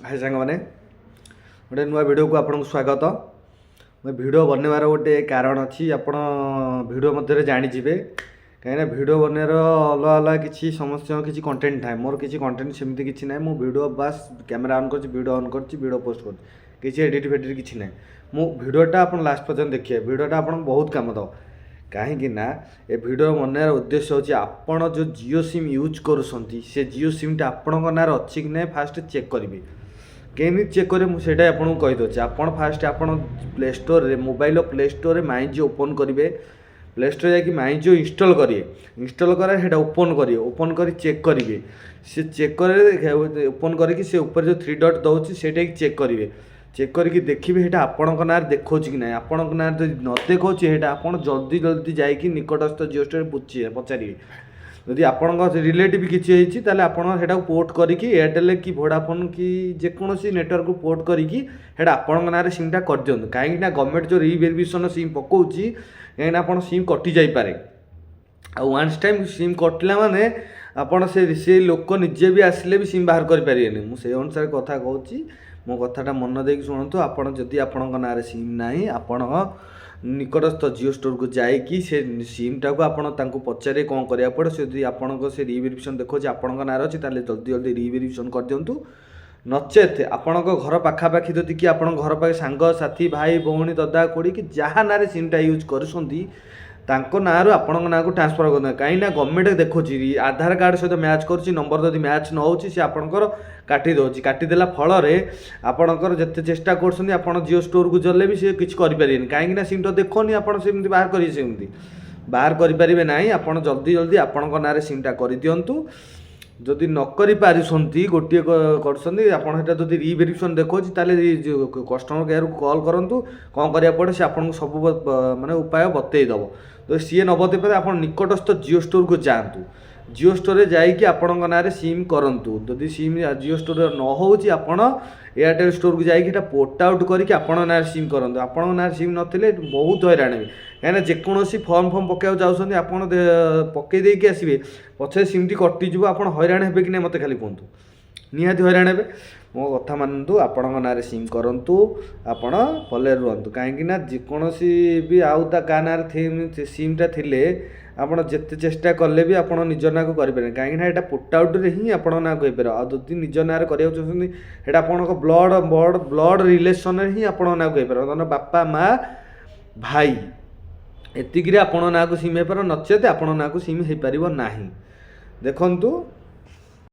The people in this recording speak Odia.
ହାଇ ସାଙ୍ଗମାନେ, ଗୋଟେ ନୂଆ ଭିଡ଼ିଓକୁ ଆପଣଙ୍କୁ ସ୍ୱାଗତ। ମୁଁ ଭିଡ଼ିଓ ବନେଇବାର ଗୋଟେ କାରଣ ଅଛି, ଆପଣ ଭିଡ଼ିଓ ମଧ୍ୟରେ ଜାଣିଯିବେ। କାହିଁକିନା ଭିଡ଼ିଓ ବନେଇବାର ଅଲଗା ଅଲଗା କିଛି ସମସ୍ତଙ୍କ କିଛି କଣ୍ଟେଣ୍ଟ ଥାଏ। ମୋର କିଛି କଣ୍ଟେଣ୍ଟ ସେମିତି କିଛି ନାହିଁ। ମୁଁ ଭିଡ଼ିଓ ବାସ୍ କ୍ୟାମେରା ଅନ୍ କରୁଛି, ଭିଡ଼ିଓ ଅନ୍ କରୁଛି, ଭିଡ଼ିଓ ପୋଷ୍ଟ କରୁଛି। କିଛି ଏଡ଼ିଟ୍ ଫେଡ଼ିଟ୍ କିଛି ନାହିଁ। ମୁଁ ଭିଡ଼ିଓଟା ଆପଣ ଲାଷ୍ଟ ପର୍ଯ୍ୟନ୍ତ ଦେଖିବେ, ଭିଡ଼ିଓଟା ଆପଣଙ୍କୁ ବହୁତ କାମ ଦେବ। କାହିଁକି ନା ଏ ଭିଡ଼ିଓ ବନେଇବାର ଉଦ୍ଦେଶ୍ୟ ହେଉଛି, ଆପଣ ଯେଉଁ ଜିଓ ସିମ୍ ୟୁଜ୍ କରୁଛନ୍ତି, ସେ ଜିଓ ସିମ୍ଟା ଆପଣଙ୍କ ନାଁରେ ଅଛି କି ନାହିଁ ଫାଷ୍ଟ ଚେକ୍ କରିବେ। କେମିତି ଚେକ୍ କରିବେ, ମୁଁ ସେଇଟା ଆପଣଙ୍କୁ କହିଦେଉଛି। ଆପଣ ଫାଷ୍ଟ ଆପଣ ପ୍ଲେ ଷ୍ଟୋରରେ, ମୋବାଇଲର ପ୍ଲେ ଷ୍ଟୋରରେ ମାଇ ଜିଓ ଓପନ୍ କରିବେ। ପ୍ଲେ ଷ୍ଟୋର ଯାଇକି ମାଇ ଜିଓ ଇନଷ୍ଟଲ୍ କରିବେ। ଇନଷ୍ଟଲ୍ କରେ ସେଇଟା ଓପନ୍ କରିବେ। ଓପନ୍ କରି ଚେକ୍ କରିବେ। ସେ ଚେକ୍ କରିବେ, ଓପନ୍ କରିକି ସେ ଉପରେ ଯେଉଁ ଥ୍ରୀ ଡଟ୍ ଦେଉଛି, ସେଇଟାକି ଚେକ୍ କରିବେ। ଚେକ୍ କରିକି ଦେଖିବେ, ସେଇଟା ଆପଣଙ୍କ ନାଁରେ ଦେଖାଉଛି କି ନାହିଁ। ଆପଣଙ୍କ ନାଁରେ ଯଦି ନ ଦେଖାଉଛି, ସେଇଟା ଆପଣ ଜଲ୍ଦି ଜଲ୍ଦି ଯାଇକି ନିକଟସ୍ଥ ଜିଓ ଷ୍ଟୋରରେ ପଚାରିବେ। ଯଦି ଆପଣଙ୍କ ରିଲେଟିଭ୍ କିଛି ହେଇଛି, ତାହେଲେ ଆପଣ ସେଇଟାକୁ ପୋର୍ଟ କରିକି ଏୟାରଟେଲ୍ କି ଭୋଡ଼ାଫୋନ୍ କି ଯେକୌଣସି ନେଟୱାର୍କକୁ ପୋର୍ଟ କରିକି ସେଇଟା ଆପଣଙ୍କ ନାଁରେ ସିମ୍ଟା କରିଦିଅନ୍ତୁ। କାହିଁକିନା ଗଭର୍ଣ୍ଣମେଣ୍ଟ ଯେଉଁ ରିଭେରିଫିକେସନ୍ ସିମ୍ ପକାଉଛି, କାହିଁକିନା ଆପଣ ସିମ୍ କଟି ଯାଇପାରେ। ଆଉ ୱାନ୍ସ ଟାଇମ୍ ସିମ୍ କଟିଲା ମାନେ ଆପଣ ସେ ଲୋକ ନିଜେ ବି ଆସିଲେ ବି ସିମ୍ ବାହାର କରିପାରିବେନି। ମୁଁ ସେଇ ଅନୁସାରେ କଥା କହୁଛି। ମୋ କଥାଟା ମନ ଦେଇକି ଶୁଣନ୍ତୁ। ଆପଣ ଯଦି ଆପଣଙ୍କ ନାଁରେ ସିମ୍ ନାହିଁ, ଆପଣ ନିକଟସ୍ଥ ଜିଓ ଷ୍ଟୋରକୁ ଯାଇକି ସେ ସିମ୍ଟାକୁ ଆପଣ ତାଙ୍କୁ ପଚାରିବେ, କ'ଣ କରିବାକୁ ପଡ଼ିବ। ସେ ଯଦି ଆପଣଙ୍କ ସେ ରିଭେରିଫିକେସନ୍ ଦେଖାଉଛି ଆପଣଙ୍କ ନାଁରେ ଅଛି, ତାହେଲେ ଜଲ୍ଦି ଜଲ୍ଦି ରିଭେରିଫିକେସନ୍ କରିଦିଅନ୍ତୁ। ନଚେତ୍ ଆପଣଙ୍କ ଘର ପାଖାପାଖି ଯଦି କି ଆପଣଙ୍କ ଘର ପାଖେ ସାଙ୍ଗସାଥି, ଭାଇ, ଭଉଣୀ, ଦଦା, ଖୁଡ଼ି କି ଯାହା ନାଁରେ ସିମ୍ଟା ୟୁଜ୍ କରୁଛନ୍ତି, ତାଙ୍କ ନାଁରୁ ଆପଣଙ୍କ ନାଁକୁ ଟ୍ରାନ୍ସଫର୍ କରିଦିଅନ୍ତୁ। କାହିଁକିନା ଗଭର୍ଣ୍ଣମେଣ୍ଟ ଦେଖୁଛି, ଆଧାର କାର୍ଡ଼ ସହିତ ମ୍ୟାଚ୍ କରୁଛି ନମ୍ବର। ଯଦି ମ୍ୟାଚ୍ ନ ହେଉଛି, ସେ ଆପଣଙ୍କର କାଟି ଦେଉଛି। କାଟିଦେଲା ଫଳରେ ଆପଣଙ୍କର ଯେତେ ଚେଷ୍ଟା କରୁଛନ୍ତି, ଆପଣ ଜିଓ ଷ୍ଟୋରକୁ ଗଲେ ବି ସେ କିଛି କରିପାରିବେନି। କାହିଁକିନା ସିମ୍ଟା ଦେଖୁନି, ଆପଣ ସେମିତି ବାହାର କରିବେ, ସେମିତି ବାହାର କରିପାରିବେ ନାହିଁ। ଆପଣ ଜଲ୍ଦି ଜଲ୍ଦି ଆପଣଙ୍କ ନାଁରେ ସିମ୍ଟା କରିଦିଅନ୍ତୁ। ଯଦି ନ କରିପାରୁଛନ୍ତି, ଗୋଟିଏ କରୁଛନ୍ତି ଆପଣ, ସେଇଟା ଯଦି ରିଭେରିଫିକେସନ୍ ଦେଖାଉଛି, ତାହେଲେ କଷ୍ଟମର କେୟାରକୁ କଲ୍ କରନ୍ତୁ। କ'ଣ କରିବାକୁ ପଡ଼େ, ସେ ଆପଣଙ୍କୁ ସବୁ ମାନେ ଉପାୟ ବତେଇ ଦେବ। ତ ସିଏ ନ ବତେଇ ପାରେ, ଆପଣ ନିକଟସ୍ଥ ଜିଓ ଷ୍ଟୋରକୁ ଯାଆନ୍ତୁ। ଜିଓ ଷ୍ଟୋରରେ ଯାଇକି ଆପଣଙ୍କ ନାଁରେ ସିମ୍ କରନ୍ତୁ। ଯଦି ସିମ୍ ଜିଓ ଷ୍ଟୋରରେ ନ ହେଉଛି, ଆପଣ ଏୟାରଟେଲ୍ ଷ୍ଟୋରକୁ ଯାଇକି ସେଇଟା ପୋର୍ଟ ଆଉଟ୍ କରିକି ଆପଣଙ୍କ ନାଁରେ ସିମ୍ କରନ୍ତୁ। ଆପଣଙ୍କ ନାଁରେ ସିମ୍ ନଥିଲେ ବହୁତ ହଇରାଣ ହେବେ। କାହିଁକିନା ଯେକୌଣସି ଫର୍ମ ଫର୍ମ ପକାଇବାକୁ ଯାଉଛନ୍ତି, ଆପଣ ପକାଇ ଦେଇକି ଆସିବେ, ପଛରେ ସିମ୍ଟି କଟିଯିବ। ଆପଣ ହଇରାଣ ହେବେ କି ନାହିଁ, ମୋତେ ଖାଲି କୁହନ୍ତୁ? ନିହାତି ହଇରାଣ ହେବେ। ମୋ କଥା ମାନନ୍ତୁ, ଆପଣଙ୍କ ନାଁରେ ସିମ୍ କରନ୍ତୁ, ଆପଣ ଭଲରେ ରୁହନ୍ତୁ। କାହିଁକି ନା ଯେକୌଣସି ବି ଆଉ ତା କାହା ନାଁରେ ସିମ୍ଟା ଥିଲେ, ଆପଣ ଯେତେ ଚେଷ୍ଟା କଲେ ବି ଆପଣ ନିଜ ନାଁକୁ କରିପାରିବେନି। କାହିଁକିନା ଏଇଟା ପୋର୍ଟ ଆଉଟ୍ରେ ହିଁ ଆପଣଙ୍କ ନାଁକୁ ହେଇପାରିବ। ଆଉ ଯଦି ନିଜ ନାଁରେ କରିବାକୁ ଚାହୁଁଛନ୍ତି, ସେଇଟା ଆପଣଙ୍କ ବ୍ଲଡ଼ ବ୍ଲଡ଼ ବ୍ଲଡ଼ ରିଲେସନରେ ହିଁ ଆପଣଙ୍କ ନାଁକୁ ହେଇପାରିବ। ଧର ବାପା, ମା, ଭାଇ, ଏତିକିରେ ଆପଣଙ୍କ ନାଁକୁ ସିମ୍ ହେଇପାରିବ। ନଚେତ୍ ଆପଣଙ୍କ ନାଁକୁ ସିମ୍ ହେଇପାରିବ ନାହିଁ। ଦେଖନ୍ତୁ।